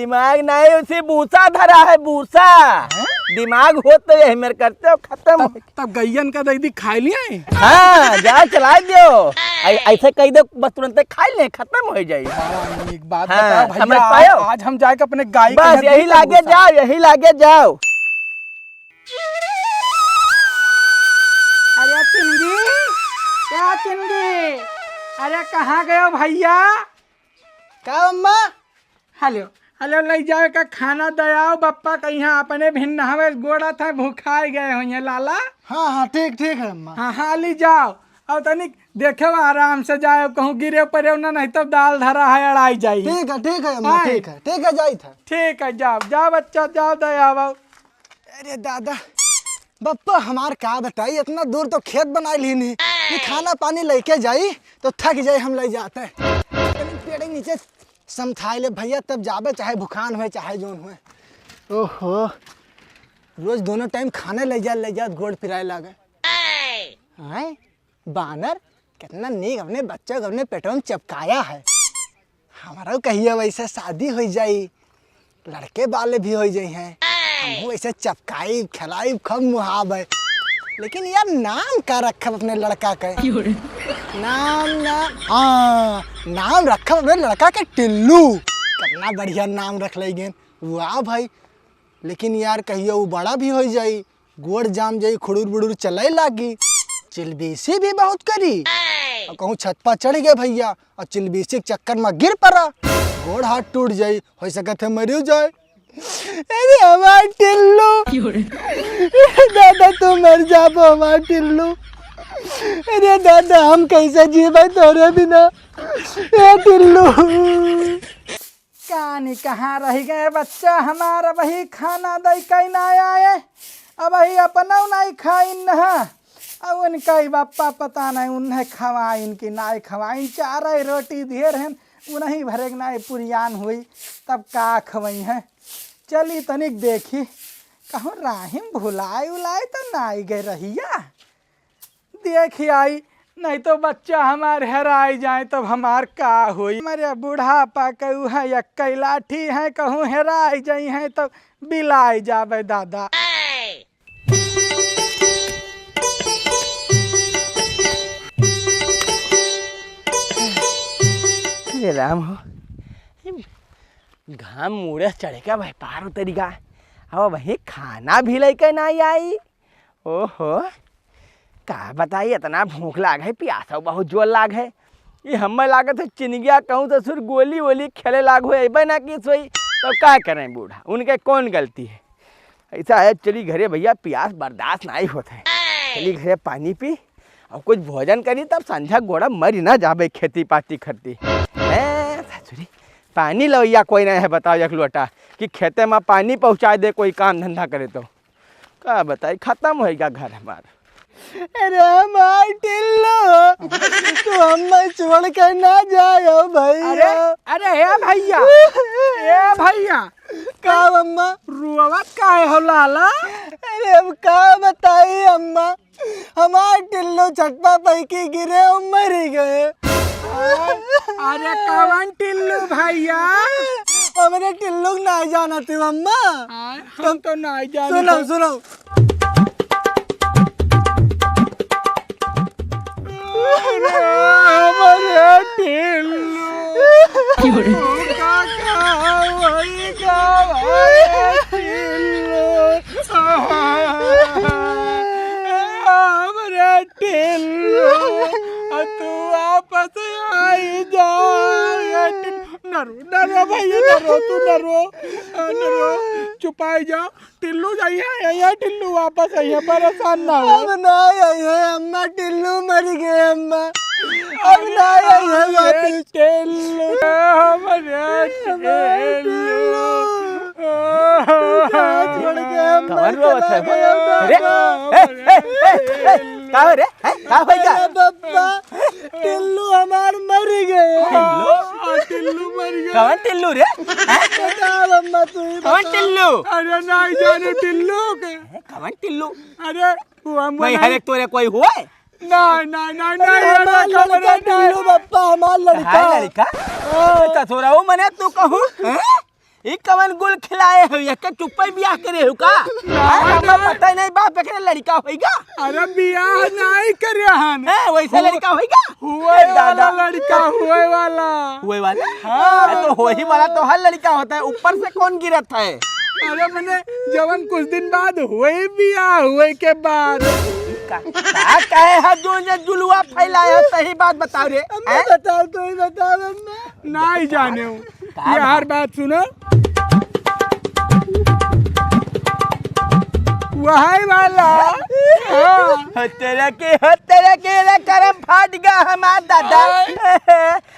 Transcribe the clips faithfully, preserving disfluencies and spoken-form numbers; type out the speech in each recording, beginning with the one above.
दिमाग नहीं, उसी भूसा धरा है, भूसा। हैं? दिमाग हो तो यही मेरे करते हो खत्म। तब, तब गैयन का दे दी, खाई लिए। हाँ, जा चला दियो। ऐ-, ऐसे कह दो, बस तुरंत खा ले, खत्म हो जाए। बड़ा नीक बात हाँ, बताओ भैया, समझ पायो? आज, आज हम जाए के अपने गाय के बस यहाँ यही दे लागे भूसा। जाओ, यही लागे जाओ। अरे चिंगी, क्या चिंगी? अरे कहाँ गयो भैया? का अम्मा? हेलो, हेलो, ले जाए का खाना दयाओ बप्पा, कहीं अपने भिन्न हवे गोड़ा था, भुखाए गए होइए लाला। हाँ, हाँ, ठीक, ठीक है अम्मा। हाँ, हाँ, ले जाओ। और तनिक देखो आराम से जाओ, कहूँ गिरे पड़े ना, नहीं तो दाल धरा है, अड़ाई जाई। ठीक है, ठीक है अम्मा, हाँ। ठीक है, ठीक है, जाई था। ठीक है, जाओ, जाओ बच्चा, जाओ दयाओ। अरे दादा, बप्पा हमार का बताई, इतना दूर तो खेत बनाई लीनी, ये खाना पानी लेके जाई तो थक जाई हम ले जाते। तनी पेड़ नीचे समथाई ले भैया, तब जाबे चाहे भुखान हुए चाहे जोन हुए। ओहो, रोज दोनों टाइम खाने ले जा, ले जा, गोड़ पिराए लागे। हैं? बानर, कितना नीक अपने बच्चों को अपने पेटों में चपकाया है। हमारा कहिए वैसे शादी हो जाई, लड़के वाले भी हो जाई हैं, हमहू वैसे चपकाई, खिलाई, खूब मुहाब है। लेकिन यार, नाम का रखब अपने लड़का के? क्यों रे? नाम, नाम, हाँ, नाम रखब अपने लड़का के टिल्लू। कितना बढ़िया नाम रख लेगेन। वाह भाई, लेकिन यार, कहियो उ बड़ा भी होइ जाई, गोड़ जाम जाई, खुड़ुर बुड़ुर चले लागी, चिलबीसी भी बहुत करी। और कहूँ छत पर चढ़ गए भैया और चिलबीसी के चक्कर में गिर पड़ा, गोड़ हाथ टूट जाई, हो सकत है मरियो जाए। अरे हमार टिल्लू, क्यों रे? दादा तू मर जाबो हमार टिल्लू। अरे दादा हम कैसे जीबे तोरे बिना, ए टिल्लू। कानी कहाँ रहि गए बच्चा हमार, अबही खाना दइ कइ नाइ आए, अबही अपनउ नाइ खाइन ह। अब उनका ही बप्पा पता नहीं उन्हें खवाइन कि नाइ खवाइन, चार ही रोटी दिहे रहन, उन्हीं भरे के नाइ पुरियान हुई, तब का खवइहैं। चली तनिक देखी, कहूँ राहिम भुलाए उलाए तो नाइ गए रहिया। देखि आई, नहीं तो बच्चा हमार हेराइ जाए, तब हमार का होई? हमरे बुढ़ापा के उहे एक्कै लाठी है, कहूँ हेराइ जइहैं, तब बिलाइ जाबे दादा। अरे राम हो, घाम मूड़े से चढ़े का भाई पार उतरी गा। अब वही खाना भी लइके नाइ आई। ओहो, का बताई, इतना भूख लाग है, प्यासो बहुत जोर लाग है। ई हम्मे लागत है चिनिगिया कहूँ ससुर गोली वोली खेले लाग हो, अइबे ना की सोई, तो का करें बूढ़ा, उनके कौन गलती है? ऐसा है, चली घरे भैया, प्यास बर्दाश्त नाहीं होत है। चली घरे पानी पी और कुछ भोजन करी, तब संझा गोड़ा मरी ना जाबे खेती पाती करती। हैं, ससुरी, पानी लवैया कोई नहीं है, बताओ एक लोटा, कि खेते में पानी पहुँचा दे, कोई काम धंधा करे तो। का बताई, खतम होइगा घर हमार। अरे हमार टिल्लू, तू हमें छोड़ के ना जायो भैया। अरे, अरे, ए भैया, ए भैया। का अम्मा? रुआवत काहे हो लाला? अरे अब का बताई अम्मा, हमार टिल्लू छटपा पैकी गिरे और मरी गए। अरे कवन टिल्लू भैया? हमरे टिल्लू के नाहीं जानत हो अम्मा? आय, हम तो नाहीं जानत। सुनो, सुनो। अरे, हमरे टिल्लू। का, का होई, का होई, टिल्लू? हमरे टिल्लू, आ तू वापस आई जा। ए टिल्लू, न रो, न रो भैया, न रो, तू न रो, आ, न रो, चुपाई जा। टिल्लू जाइए, आइए टिल्लू, वापस आइए, परेशान ना हो। अब ना आइए अम्मा, टिल्लू मर गए अम्मा, अब ना आइए वापस। टिल्लू, हमरे टिल्लू। कहाँ छोड़ के हम कवन रोवत है? अरे, ए, ए, ए, ए, का हो रे? हैं? का होई का? अरे बप्पा, टिल्लू हमार मर गए। टिल्लू? हाँ, टिल्लू मर गए। कवन टिल्लू रे? हैं? बता बप्पा, तू ही कवन बता। टिल्लू? अरे नाहीं जाने टिल्लू के। हैं, कवन टिल्लू? अरे, वो हम मैं बोला हर एक तोरे कोई हुआ है? नाहीं, नाहीं, नाहीं, अरे नाहीं, हमार अरे, लड़का कमरे टिल्लू नाहीं। बप्पा, हमार लड़का। हाँ, लड़का? हाँ। तो थोड़ा वो मने तू कहूँ, हैं? ई कवन गुल खिलाए हो? एके चुप्पे बियाह करे हो का? ना, हैं? हमका ना। पता ही नहीं बाप, एकरे लड़का होइगा? अरे बियाह नहीं करे हन। हैं, वैसे हु-, लड़का होइगा? हुए ए दादा। वाला लड़का, हुए वाला। हुए वाला? हाँ। अरे तो होही वाला तो हर लड़का होता है, ऊपर से कौन गिरत है? अरे मने जवन कुछ दिन बाद हुए बियाह, हुए के बाद। का, का कहे है जो ये जुलुआ फैलाए है, सही बात बताओ रे। अम्मा हैं? बताओ, तू ही बताओ अम्मा। नहीं जाने हूँ। का ये बात? हर बात सुनो। वही वाला। हाँ। हो तेरे के, हो तेरे के, रे करम फाट गया हमार दादा।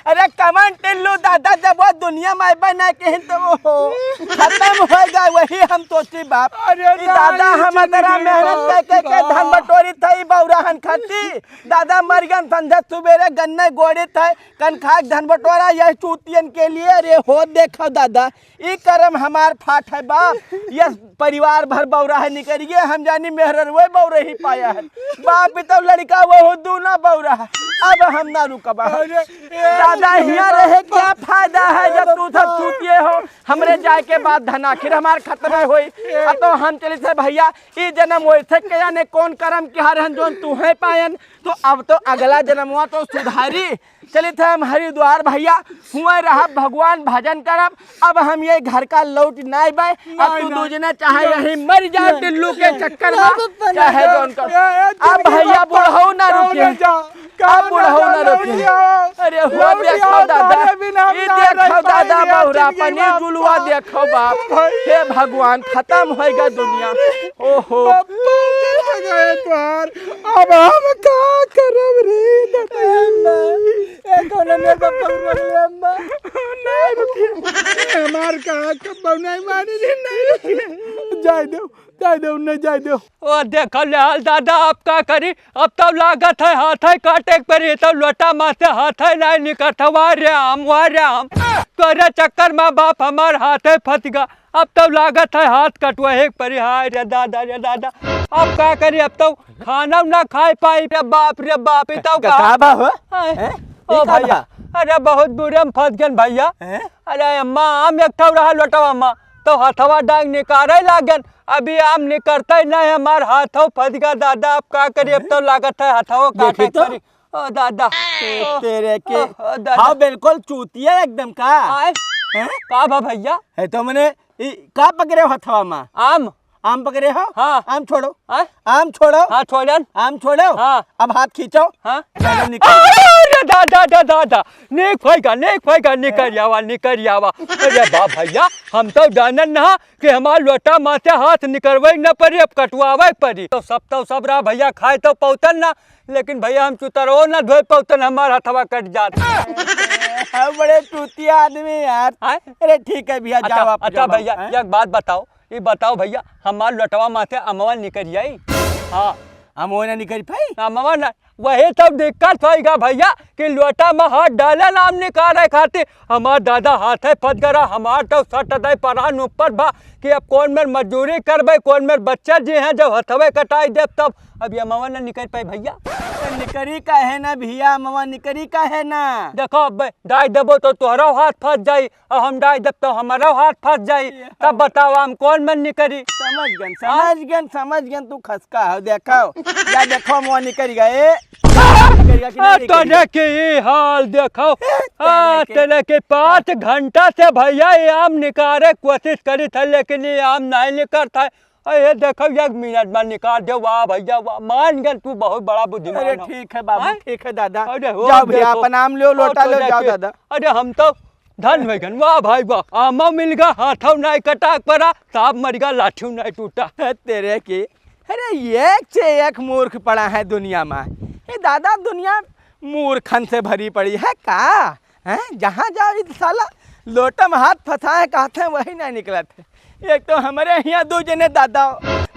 अरे कमन टिल्लू दादा, जब वो दुनिया में बना के हैं तो वो हो, खत्म हो गया, वही हम सोची बाप। अरे कि दादा, नहीं, हम इतना जिंदगी मेहनत बहुत करके के खराब। धन बटोरी था, ई बौराहन खाती। दादा मर गन संझा सुबेरे गन्ने गोड़े थे, कन खाक धन बटोरा यह चूतियन के लिए। अरे हो देखो दादा, ई करम हमार फाट है बाप, यह परिवार भर बौरा है निकल गए, हम जानी मेहरर वही बौरा ही पाया है। बाप तो लड़का वो दू ना बौरा है, अब हम ना रुकबा। अरे, ए, दादा हिया रहे क्या फायदा है जब तू सब चूतिए हो, हमरे जाए के बाद धन आखिर हमार खत्म होई। अब तो हम चली थे भैया, ई जन्म वैसे के जाने कौन करम के हर हन जोन तू है पायन, तो अब तो अगला जन्मवा तो सुधारी। चलित है हम हरिद्वार भैया, हुए रहब भगवान भजन करब। अब हम ये घर का लौट नाई बे। अब नहीं, तू नहीं। दू जने चाहे नहीं। यही मर जाओ नहीं। टिल्लू के चक्कर में, नहीं, नहीं, चाहे नहीं। जौन कर। ए, ए, अब जिंदगी भैया में बुढ़ऊ ना कहाँ रुके। ले जा? अब कहाँ बुढ़ऊ ले ना जा? रुके। लौट आओ। अरे हो लौट देखो आओ, दादा, तारे बिना हम ये ना रह देखो दादा पाएंगे अब बहुरा जिंदगी पनी में। जुलुआ देखो बाप। भाई। हे भगवान, खत्म होएगा दुनिया। ओहो। पप्पू चला गए तोहार। अब हम का करब रे दादा? अम्मा, ए, कौनो मेरे पप्पा को रोक ले, अम्मा। नहीं रुकी। हमार का कब्बो नहीं मानी रे, नहीं रुकी। जाए दो, जाए दो, नहीं जाए दो। ओ, देखो ले हाल दादा, अब का करी? अब तो लागत है हाथ है काटे के परी, तो लोटा माँ से हाथ है नहीं निकलत है। वाह रे हम, वाह रे हम। तोरे चक्कर में बाप हमार हाथ है फंस गा। अब तो लागत है हाथ कटवाए के परी। हाय रे दादा, रे दादा, अब का करी? अब तो खाना ना खाए पाई रे बाप, रे बाप, ई तो का, का बा हो? हाय। हैं? ओ ई का भैया, बा? अरे बहुत बुरे में फंस गन भैया। हैं? अरे अम्मा, आम एक ठो रहा लोटवा में, तो हथवा डांग निकारे लागन। अभी आम निकरते नहीं, हमार हाथो फंस गा दादा, अब का करी? अब तो लागत है हथवा काटे देखी तो। परी। ओ दादा। ए, तेरे के। ओ, ओ दादा। हाँ, बिल्कुल चूतिया एकदम का। आए? हैं? का बा भैया? है तो मने, ई, का पकड़े हो हथवा में? आम। आम पकड़े हो? हाँ। आम छोड़ो। आए? आम छोड़ो। हाँ, छोड़न। आम छोड़ो। हाँ। अब हाथ खींचो। हाँ। चलो निकल। अरे दादा, दादा, दादा। निक होइगा, निक होइगा, निकल आवा, निकल आवा। अरे बा भैया, हम तो जानन ना कि हमार लोटा माँ से हाथ निकरवे न पड़ी, अब कटवावे पड़ी। तो सब तो सब रहा भैया, खाए तो पौतन ना, लेकिन भैया हम चुतरो ना धोए पौतन, हमार हथवा कट जात। हम बड़े चूतिया आदमी यार। आए? अरे ठीक है भैया, अच्छा, जाओ आप, अच्छा जाओ, भैया, हैं? एक बात बताओ, ये बताओ भैया, हमार लोटवा माँ से अमवा निकल जाई? हाँ। अमवा ना निकल पाई? अमवा ना, वही सब दिक्कत होइगा भैया कि लोटा में हाथ डाले ना आम निकाले खातिर। हमार दादा हाथे फंस गरा, हमार तो सट दे परान ऊपर बा कि अब कौन मेर मजदूरी करबे, कौन मेर बच्चा जी हैं जब हथवे कटाई देब तब। अब ये अमवा ना निकल पाई भैया। निकरी काहे ना भैया, अमवा निकरी काहे ना? देखो अब डाई देबो तो तोहरो हाथ फंस जाई, और हम डाई देब तो हमारो हाथ फंस जाई। ये तब बताओ हम कौन मेर निकरी? समझ गन, हाँ? समझ गन, समझ गन, तू खसका हो, देखो। या देखो, अमवा निकरी गए। निकरी गया कि नहीं आ, निकरी तोरे गया? के ये हाल देखो। आ, तोरे के। तोरे के पाँच घंटा से भैया ये आम निकारे कोशिश करी था, लेकिन ये आम नहीं निकरता है। अरे ये देखो, एक मिनट में निकाल दे। वाह भैया वाह, मान गन तू बहुत बड़ा बुद्धिमान अरे हो। ठीक है बाबू, हाँ? ठीक है दादा। अरे हो जाओ भैया, देखो। अपन आम लो, और लोटा लो, तोरे जाओ के दादा। अरे हम तो धन होइ गन, वाह भाई वाह, आमो मिल गा, हाथो नाई कटाक परा, साँप मर गा, लाठियो नाई टूटा। तेरे की, अरे एक से एक मूर्ख पड़ा है दुनिया में। ए दादा, दुनिया मूर्खन से भरी पड़ी है का? हैं? जहाँ जाओ ई साला लोटा में हाथ फंसाए कहत हैं, वही नहीं निकलत है। एक तो हमरे हियाँ दू जने दादा,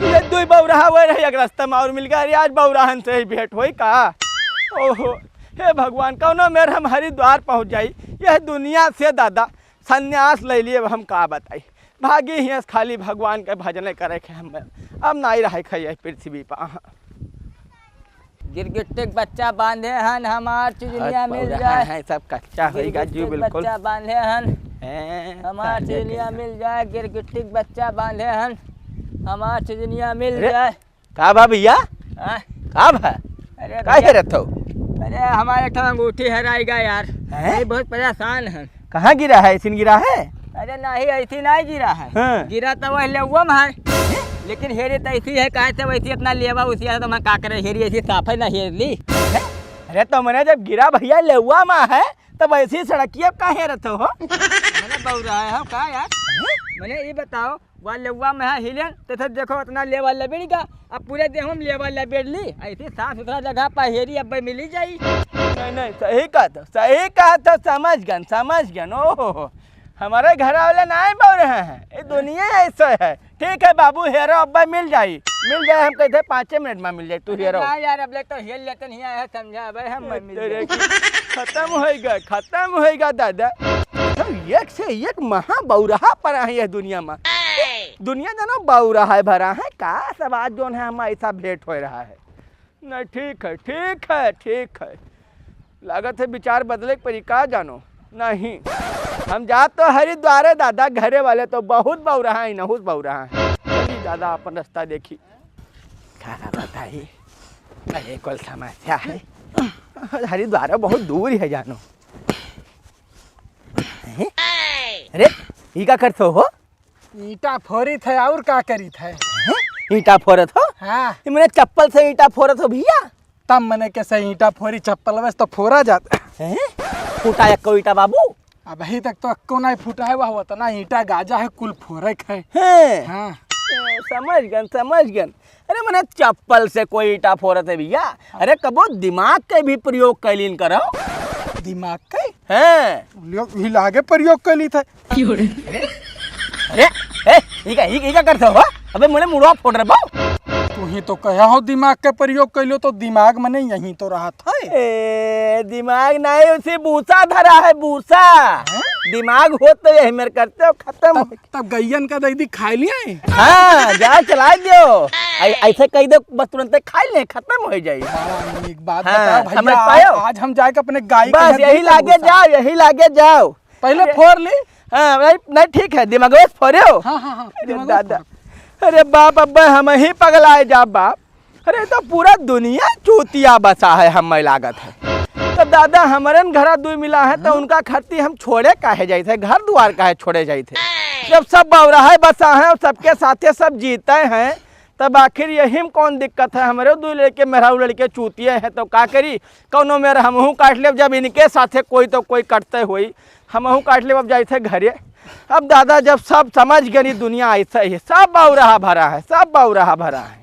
ये दुई बौराहा हुए रहे, एक रास्ता में और मिल गया। अरे आज बौराहन से ही भेंट होई का? ओहो, हे भगवान, कौनो मेर हम हरिद्वार पहुँच जाई। यह दुनिया से दादा संन्यास ले लिए, अब हम का बताई। भागी हियाँ से खाली भगवान के भजन करे के हम, अब नाई रहे खैया पृथ्वी पर। गिरगिट्टे के बच्चा बांधे हन, हमार चुजनिया हाथ मिल पौधा जाए। है, सब कच्चा होइगा, गिरगिट्टे जी, के बिल्कुल। बच्चा बांधे हन। हैं? हमार सिजनिया मिल जाए, गिरगिट्टी के बच्चा बांधे हन, हमार सिजनिया मिल अरे, जाए। का भा भैया? हाँ? का भा? अरे का भैया, हेरत हो? अरे, हमारे एक ठो अंगूठी हेराई गा यार। हैं? ये बहुत परेशान है। कहाँ गिरा है? ऐसिन गिरा है? अरे नहीं, ऐसी नहीं गिरा है। हाँ। गिरा तो वह लेउआ में है, लेकिन हेरी तो ऐसी है, काहे से वैसी अपना लेवा उसी है, तो मैं का करे, हेरी ऐसी साफ है ना, हेर ली। अरे तो मने जब गिरा भैया लेउआ में है, तब ऐसी सड़किया का हेरत हो? मने बौरा है हो का यार? मने ये बताओ, वा लेवा में है हिलेन, तो इधर देखो इतना लेवा लबेड़ गा, अब पूरे देह में लेवा लबेड़ ली। ऐसी साफ सुथरा जगह पर हेरी अब मिली जाई। नहीं, नहीं, सही कहत हो, सही कहत हो, समझ गन, समझ गन। ओहो, हमारे घर वाले नहीं बोल रहे हैं, ये दुनिया ऐसा है। ठीक है बाबू, हेरो, अब मिल जाई, मिल जाए, हम कहते पाँचे मिनट में मिल जाए, तू हेरो। ना यार, अब ले तो हेल लेते नहीं आया, समझा, अब हम ए, मिल तेरे जाए। की खत्म होइगा, खत्म होइगा दादा। तो एक से एक महा बौरहा परा है यह दुनिया में। दुनिया जानो बौरहा है भरा है, का सब आज जोन है हम ऐसा भेंट हो रहा है। नहीं, ठीक है, ठीक है, ठीक है। लागत है विचार बदले के परी, का जानो। नहीं, हम जात तो हरिद्वारे दादा, घरे वाले तो बहुत बौरहा है, नहुस बौरहा है। चली दादा अपन रास्ता देखी। का बताई, अरे कुल समस्या है। हरिद्वार बहुत दूर है जानो। हैं? अरे, ई का करत हो? ईंटा फोरित है और का करित है? हैं? ईंटा फोरत हो? हाँ। ई मने चप्पल से ईंटा फोरत हो भैया? तब मने कैसे ईंटा फोरी, चप्पल बस तो फोरा जात। हैं? फूटा एक्को ईंटा बाबू? अबही तक तो अक्को नहीं फूटा है, वह उतना ईंटा गाजा है, कुल फोरक है। हैं? हाँ। ए, समझ गन, समझ गन। अरे मने चप्पल से कोई ईंटा फोरत है भैया? अरे कबो दिमाग के भी प्रयोग कैलिन करो। दिमाग के? हैं? लोग हिला के प्रयोग कैली था। अरे, ए, ई का, ई, ई का करत हो? अबे मने मुड़वा फोड़ रहे बाऊ। तू ही तो कहा हो दिमाग के प्रयोग कैलो, तो दिमाग मने यहीं तो रहा था। ए, दिमाग नहीं, उसे भूसा धरा है, भूसा। हैं? दिमाग हो तो यही मेरे करते हो, खत्म हो। तब, तब गैयन का दे दी, खाई लिया है? हाँ, जा चला दियो। ऐ-, ऐसे कह दो, बस तुरंते खाई ले, खत्म हो जाई। बड़ा नीक बात हाँ, बताओ भैया, समझ पायो? आज, आज हम जाके अपने गाय के बस यहाँ यही दे लागे भूसा। जाओ, यही लागे जाओ। पहले अरे, फोड़ ली। हाँ, नहीं, नहीं, ठीक है, दिमागवे से फोड़े हो। हाँ, हाँ, हाँ, अरे दिमागवे से दादा, फोड़। अरे बाप, अब हम ही पगलाए जा बाप। अरे, तो पूरा दुनिया चूतिया बसा है, हमें लागत है। तो दादा, हमरन घरा दुई मिला है, तो हाँ। उनका खत्ती हम छोड़े काहे जाइत है, घर दुआर काहे छोड़े जाइत है? जब सब बौरा है बसा है और सबके साथे सब जीते हैं, तब आखिर यही में कौन दिक्कत है? हमरे दुई लड़के, मेहरारू लड़के चूतिए हैं, तो का करी? कौनो मेर हमहूँ काट लेब, जब इनके साथे कोई तो कोई कटते होई, हमहूँ काट लेब, अब जाइत है घरे। अब दादा, जब सब समझ गए, दुनिया ऐसा ही है, सब बौरा भरा है, सब बौरा भरा है।